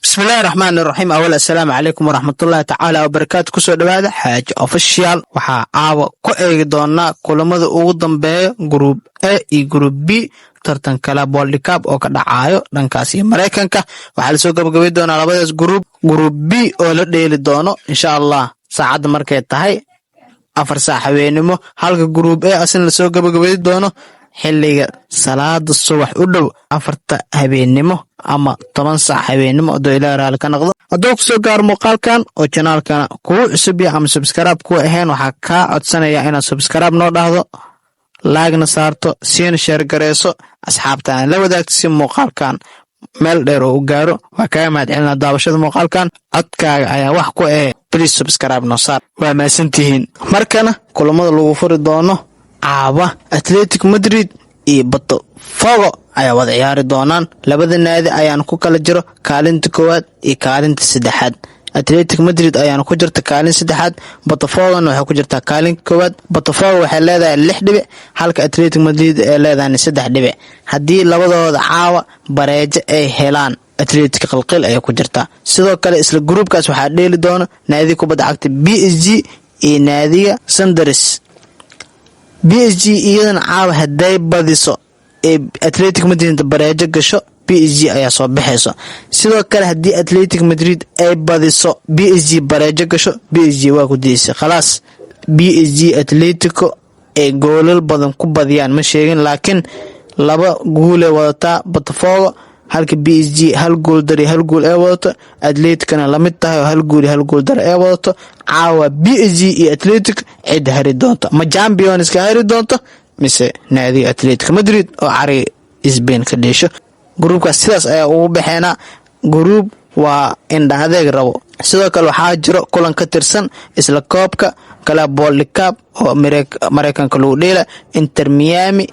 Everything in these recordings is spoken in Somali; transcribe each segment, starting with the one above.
Bismillahi raxmaani raxiim. Awal, assalaamu calaykum waraxmatullaahi tacaala wabarakaatu. Kusoo dhowaada Xaaji Official. Waxaa caawa ku eegi doonaa kulamada ugu dambeeya Group A iyo Group B, tartan kale World Cup oo ka dhacayo dhankaas iyo Maraykanka. Waxaa lasoo gabagabay doonaa labadaas group, Group B oo la dheeli doono, insha Allah, saacadda markay tahay 4 saac haweenimo, halka Group A asina lasoo gabagabay doono xiliga salaada subax u dhow, 4ta habeennimo ama 10 saac habeennimo, hadduu Ilaah raali ka noqdo. Hadduu kusoo gaaro muuqaalkan oo channelkana kugu cusub yahay ama subscribe kuwa ahayn, waxaa kaa codsanaya inaad subscribe noo dhahdo, like-na saarto, siina share gareyso, asxaabtaan la wadaagto si muuqaalkan meel dheer oo u gaaro. Waa kaaga mahad celinaa daawashada muuqaalkan. Codkaaga ayaa wax ku eh. Please subscribe noo saar. Waa mahadsantihiin. Markana kulamada lagu furi doono caawa, Athletic Madrid iyo Botafogo ayaa wada ciyaari doonaan. Labada naadi ayaana ku kala jiro kaalinta koowaad iyo kaalinta saddexaad. Athletic Madrid ayaana ku jirta kaalin saddexaad, Botafogona waxay ku jirtaa kaalin koowaad. Botafogo waxay leedahay lix dhibic, halka Athletic Madrid ay leedahay saddex dhibic. Haddii labadooda caawa bareejo ay helaan, Athletic qalqil ayay ku jirtaa. Sidoo kale isla groupkaas waxaa dheeli doona naadiga kubadda cagta PSG iyo naadiga Santos. PSG iyadana caawa hadday badiso ee Athletic Madrid bareejo gasho, PSG ayaa soo baxayso. Sidoo kale haddii Athletic Madrid ay badiso, PSG bareejo gasho, PSG waa ku diisay, khalaas. PSG Atletico ay goolal badan ku badiyaan ma sheegin, laakiin laba guulay wadataa Botafogo, halka PSG hal gool dar iyo hal gool ay wadato, Atleticna lamid tahay oo hal gool iyo hal gool dar ay wadato. Caawa PSG iyo Atletic cid hari doonto, ma Championska hari doonto mise naadiga Atletico Madrid oo cariga Spain ka dheesho? Groupkaas sidaas ayaa ugu baxeenaa. Group waa indha adeeg rabo. Sidoo kale waxaa jiro kulan ka tirsan isla koobka kale World Cup oo Mareykanka lagu dheela. Inter Miami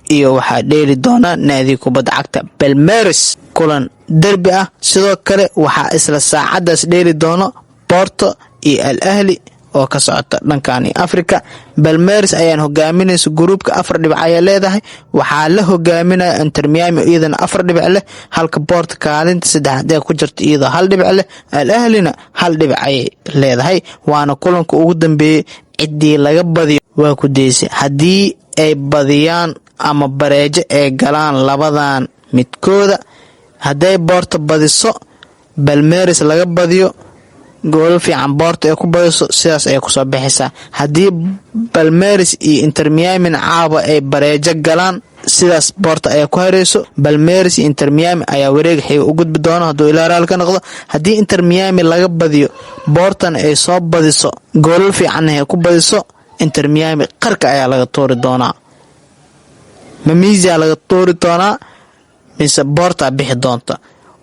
iyo waxaa dheeli doona naadiga kubadda cagta Palmeiras, kulan derbi ah. Sidoo kale waxaa isla saacadaas dheeli doono Porto iyo Al Ahli oo ka socota dhankani Africa. Palmeiras ayaan hogaaminaysa groupka, afar dhibic ayaa leedahay. Waxaa la hogaaminaya Inter Miami, iyadana afar dhibic leh, halka Porto kaalinta saddexaad ee ku jirta iyadoo hal dhibic leh. Al Ahlina hal dhibic ayay leedahay. Waana kulanka ugu dambeeyey. Ciddii laga badiyo waa ku daysay. Haddii ay badiyaan ama bareejo ay galaan labadan midkooda, hadday Porto badiso, Palmeiras laga badiyo, goolal fiican Porto ay ku badiso, sidaas ayay kusoo baxaysaa. Haddii Palmeiras iyo Inter Miamina caawa ay bareejo galaan, sidaas Porto ayaa ku hareyso. Palmeiras iyo Inter Miami ayaa wareega xiga u gudbi doono, hadduu Ilaa raal ka noqdo. Haddii Inter Miami laga badiyo, Portona ay soo badiso, goolal fiicanna ay ku badiso, Inter Miami qarka ayaa laga tuuri doonaa. Mamisia laga tuuri doonaa mise Portoa bixi doonta?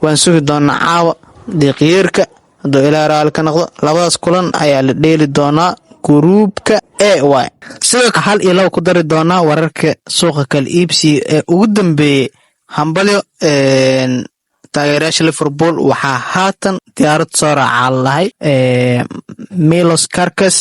Waan sugi doonaa caawa diiqyeerka, hadduu Ilaa raali ka noqdo. Labadaas kulan ayaa la dheeli doonaa groupka A y. Sidoo kale hal iyo laba ku dari doonaa wararka suuqa kala iibsiga ee ugu dambeeyey. Hambalyo taageerayaasha Liverpool, waxaa haatan diyaarad soo raacaa lahay Milos Kerkez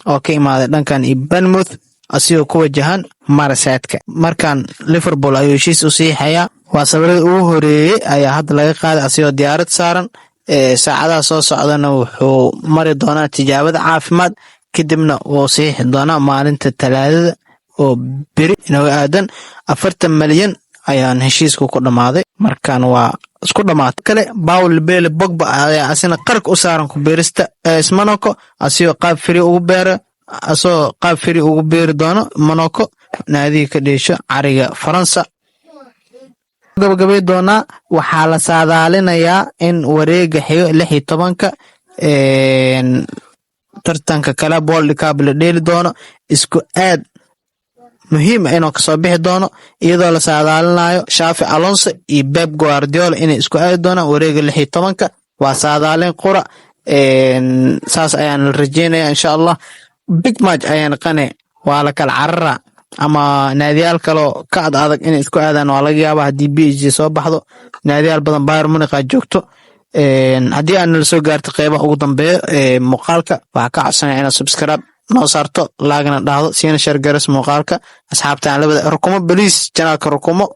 oo ka imaaday dhankan iyo Bournemouth, asigoo ku wajahan Merseyside-ka. Markan Liverpool ayuu heshiis u siixayaa. Waa sawirada ugu horeeyey ayaa hadda laga qaaday asigoo diyaarad saaran. Saacadaha soo socdana wuxuu mari doonaa tijaabada caafimaad, kadibna wuu saxiixi doonaa maalinta Talaadada oo beri inooga aadan. 40 malyan ayaan heshiisku ku dhammaaday. Markan waa isku dhamaatay. Kale Paul Bele Pogba ayaa asina qarka u saaran ku beerista AS Monaco, asigoo qaab free ugu beera, asagoo qaab free ugu beeri doono Monaco, naadiga ka dheesho cariga Faransa. Gabagabay doonaa, waxaa la saadaalinayaa in wareega xigo 16-ka tartanka kale World Cup la dheeli doono isku aad muhiim ah inuu kasoo bixi doono, iyadoo la saadaalinayo Xabi Alonso iyo Pep Guardiola inay isku aadi doonaan wareega 16-ka. Waa saadaalin qura, saas ayaan la rajeynaya, insha Allah. Big match ayaan qane, waa la kala carara ama naadiyaal kaloo ka ad adag inay isku aadaan waa laga yaaba. Haddii PSG soo baxdo, naadiyaal badan, Bayern Munich aa joogto. Haddii aad nala soo gaarto qeybaha ugu dambeeya ee muuqaalka, waxaa ka codsanaya inaad subscribe noo saarto, like-na dhahdo, siina share garas muuqaalka, asxaabta aan labada rukumo. Please channelka rukumo.